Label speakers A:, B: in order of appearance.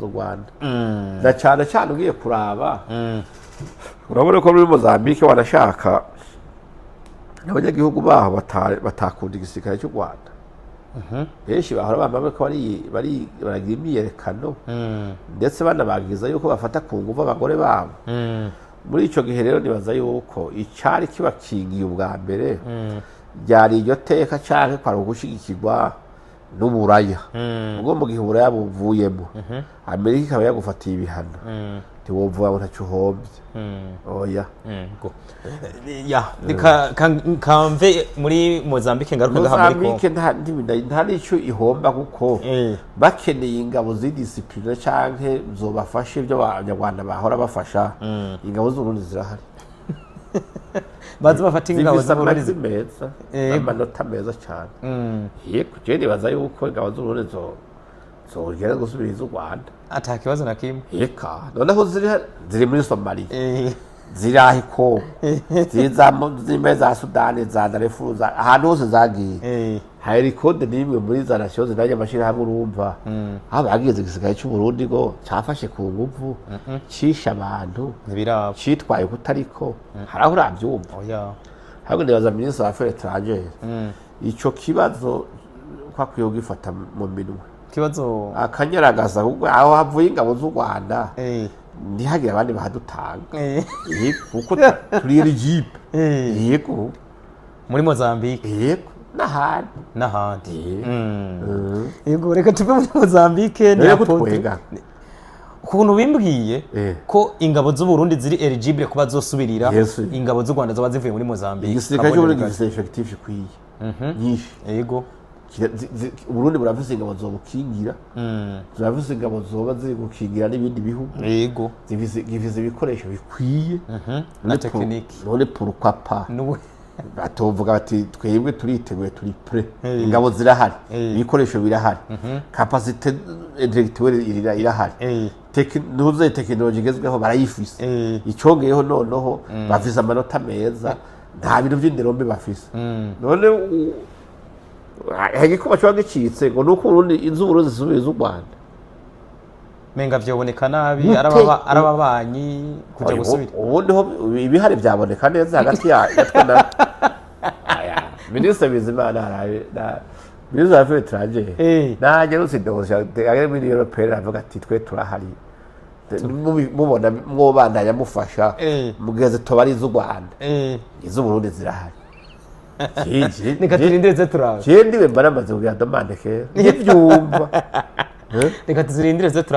A: z'u Rwanda, na cyane cyane ugiye kuraba, urabona ko muri Mozambique wanashaka abanyagihugu baho batakunda igisirikare cy'u Rwanda. Benshi bahora bambaye ko bari baragira imyiyerekano, ndetse banabagiza yuko bafata ku nguvu abagore babo. Muri icyo gihe rero nibaza yuko icyari kibakingiye ubwa mbere ryari iryo teka canke kwari ugushigikirwa n'Uburaya. Ubwo mu gihe Uburaya buvuyemo, Amerika ikaba yagufatiye ibihano, ntiwovuga ngo ntacyo uhombye, oya.
B: Ya, reka kamve muri Mozambique, ngaruka ngaha muri Congo.
A: Mozambique nta n'icyo ihomba, kuko bakeneye ingabo zi discipline canke zobafasha ibyo Abanyarwanda bahora bafasha, ingabo z'Uburundi zirahari.
B: Baza bafata ingabo
A: Zifise
B: z'Uburundi.
A: Amajwi meza n'amanota meza cyane. Yego, je nibaza yuko ingabo z'Uburundi zogera gusubiriza u Rwanda.
B: Ata kibazo na kimwe.
A: Eka, noneho ziri muri Somaliya, ziri aho i Kongo, ziri zimwe za Sudani, za Darfur, ahantu hose zagiye. Hari code n'imwe muri za nations zidanye amashirahamwe, urumva aho bagize igisirikare cy'Uburundi ngo cyafashe ku nguvu, cishe abantu,
B: Ntibiraba.
A: citwaye kutariko? Hari aho urabyumva?
B: Oya.
A: Ahubwo nibaza minisitiri wa affaires étrangères ico kibazo ko akwiye kugifata mu minwe,
B: Kibazo.
A: akanyaragaza, kuko aho havuye ingabo z'u Rwanda ntihagire abandi bahadutanga. Yego, kuko turi éligible. Yego.
B: Muri Mozambique.
A: Yego, n'ahandi.
B: N'ahandi.
A: Yego.
B: Yego, reka tuve muri Mozambique ni
A: Rero
B: Apotre.
A: kutwenga.
B: Ukuntu bimbwiye ko ingabo z'Uburundi ziri éligible kuba zosubirira ingabo z'u Rwanda zoba zivuye muri Mozambique.
A: Igisirikare cy'Uburundi gifise effectif ikwiye nyinshi. Uburundi burafise ingabo zobukingira, zirafise ingabo zoba ziri gukingira n'ibindi bihugu. Gifise ibikoresho bikwiye.
B: Na
A: None
B: technique.
A: None pourquoi pas
B: N'ubu
A: batovuga bati: "Twebwe turiteguye, turi prêts, ingabo zirahari, ibikoresho birahari, capacité intellectuelle irahari, ntuze tekinoloji igezweho barayifise." Icongeyeho noneho bafise amanota meza, nta bintu vy'indero mbi bafise. None igikuba coba gicitse ngo nuko Uburundi, inzu Uburundi zisubiye z'u Rwanda?
B: Menga vyoboneka nabi.
A: Gute?
B: Arababanyi kuja gusubira.
A: Ubundi ho ibihari vyaboneka neza hagati ya twe na aya minisitiri Bizimana. Arabe na minisitiri wa affaires étrangères nanjye rusidosha ari muri européenne, aravuga ati: "Twe turahari. Mubona mwobandanya mufasha mugeze tuba ari iz'u Rwanda, iz'Uburundi zirahari."
B: Reka turindire ze turabe.
A: Je ndiwe mba namaze kugira demande kera ntibyumva.
B: Reka tuzirindire ze turabe.